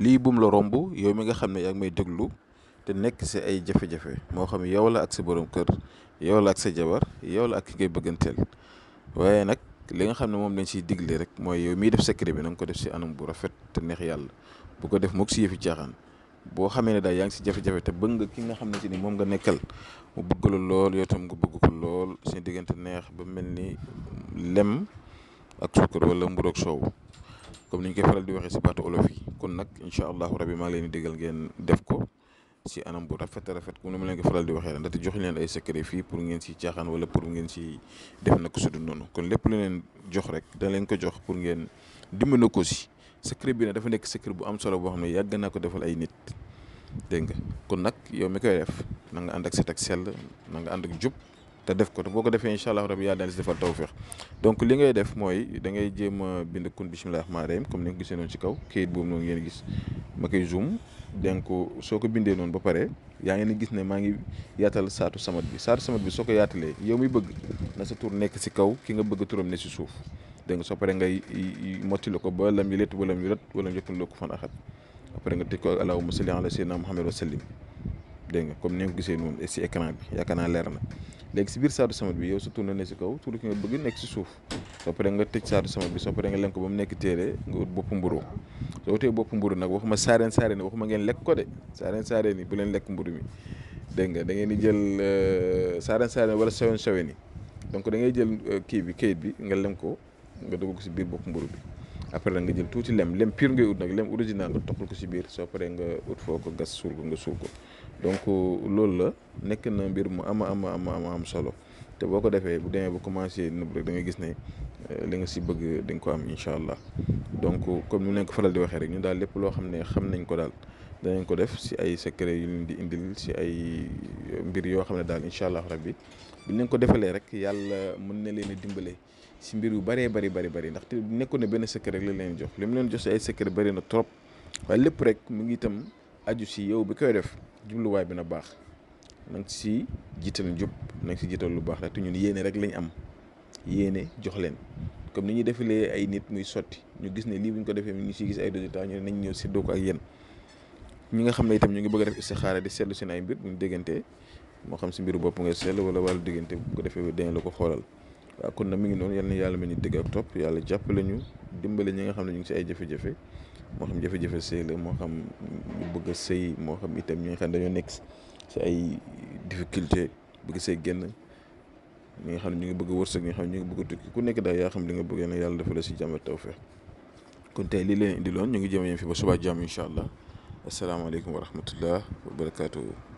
lii bum la romb yow mi nga xam ne yaa ngi may déglu te nekk si ay jafe-jafe moo xam yow la ak sa borom kër yow la ak sa jabar yow la ak ki ngay bëgganteel waaye nag li nga xam ne moom lañ siy digle rek mooy yow miy def secret bi na nga ko def si anam bu rafet te neex yàlla bu ko def moog si yëfi caaxaan boo xamee ne daal yaa ngi si jafe-jafe te bëgg nga ki nga xam ne si ni moom nga nekkal mu bëgg la lool yow tam nga bëgg ko lool seen diggante neex ba mel ni lem ak suukar wala mburu ak soow comme ni ñu koy faral di waxee si baatu olof yi kon nag incha allahu rabi maa ngi leen di digal ngeen def ko si anam bu rafet a rafet comme ni ma leen ko faral di waxee ndaxte jox leen ay secret fii pour ngeen si caaxaan wala pour ngeen si def nag su dul noonu kon lépp lu leen jox rek da leen ko jox pour ngeen dimbali ko si secret bi nag dafa nekk secret bu am solo boo xam ne yàgg naa ko defal ay nit dégg nga kon nag yow mi koy def na nga ànd ak set ak sell na nga ànd ak jub te def ko te boo ko defee incha allah rabi yàlla daal di defal tawfeex donc li ngay def mooy da ngay jéem a bind kun bismillahi rahmaani rahim comme ni nga ko gisee noonu ci kaw kayit boobu noonu ngeen gis ma koy zoom donc soo ko bindee noonu ba pare yaa ngi gis ne maa ngi yaatal saatu samat bi soo ko yaatalee yow mi bëgg na sa tur nekk si kaw ki nga bëgg turam ne si suuf dégg nga soo paree ngay mottali ko ba lam yi létt wala yu rat wala njëkkul loo ko fan axat après nga tëj ko ak allahumma salli ala sayyidina muhammad wa sallim dégg nga comme ni nga ko gisee noonu si écran bi yaakaar naa leer na léegi si biir saatu samat bi yow sa tur na ne si kaw tur ki nga bëgg nekk si suuf soo paree nga tëj saatu samat bi soo paree nga lem ko ba mu nekk téere nga ut bopp mburu soo utee bopp mburu nag waxuma saareen waxuma ngeen lekk ko de saareen yi bu leen lekk mburu mi dégg nga da ngeen di jël saareen wala sawen yi donc da ngay jël kii bi kayit bi nga lem ko nga dugg ko si biir bopp mburu bi après nag nga jël tuuti lem pur ngay ut nag lem original nga toppal ko si biir soo paree nga ut foo ko gas suul ko nga suul ko donc loolu la nekk na mbir mu am solo te boo ko defee bu demee ba commencé nëb rek da nga gis ne li nga si bëgg di nga ko am incha allah donc comme ni leen ko faral di waxee rek ñun daal lépp loo xam ne xam nañ ko daal danañ ko def si ay secret yu leen di indil si ay mbir yoo xam ne daal incha allah rabbi bu leen ko defalee rek yàlla mën na leen a dimbale si mbir yu bëree bëri ndaxte nekkoon ne benn secret rek la leen jox li mu leen jox si ay secret bëri na trop waaye lépp rek mu ngi itam aju si yow bi koy def jubluwaay bi na baax na nga si jiital njub na nga si jiital lu baax rek te ñun yéene rek lañ am yéene jox leen comme ni ñuy defalee ay nit muy sotti ñu gis ne lii bu ñu ko defee ñu siy gis ay résultats ñu ne nañ ñëw séddoo ko ak yéen ñi nga xam ne itam ñu ngi bëgg a def istixaara di seetlu seen ay mbir bu ñu déggantee moo xam si mbiru bopp ngay seetlu wala wàllu diggante bu ko defee dañ la ko xoolal waaw kon nag mi ngi noonu yal na yàlla mel ni dégg ak topp yàlla jàppale ñu dimbale ñi nga xam ne ñu ngi si ay jafe-jafe moo xam jafe-jafe sëy la moo xam ñu bëgg a sëy moo xam itam ñi nga xam ne dañoo nekk si ay difficulté bëgg sëy génn ñi nga xam ne ñu ngi bëgg a wërsëg ñi nga xam ne ñu ngi bëgg a tukki ku nekk daal yaa xam li nga bëgg na yàlla dafa la si jàmm ak tawfeex kon tey lii leen indi loon ñu ngi jëm yem fi ba suba jàmm incha allah asalaamaaleykum wa rahmatullah wa barakaatu.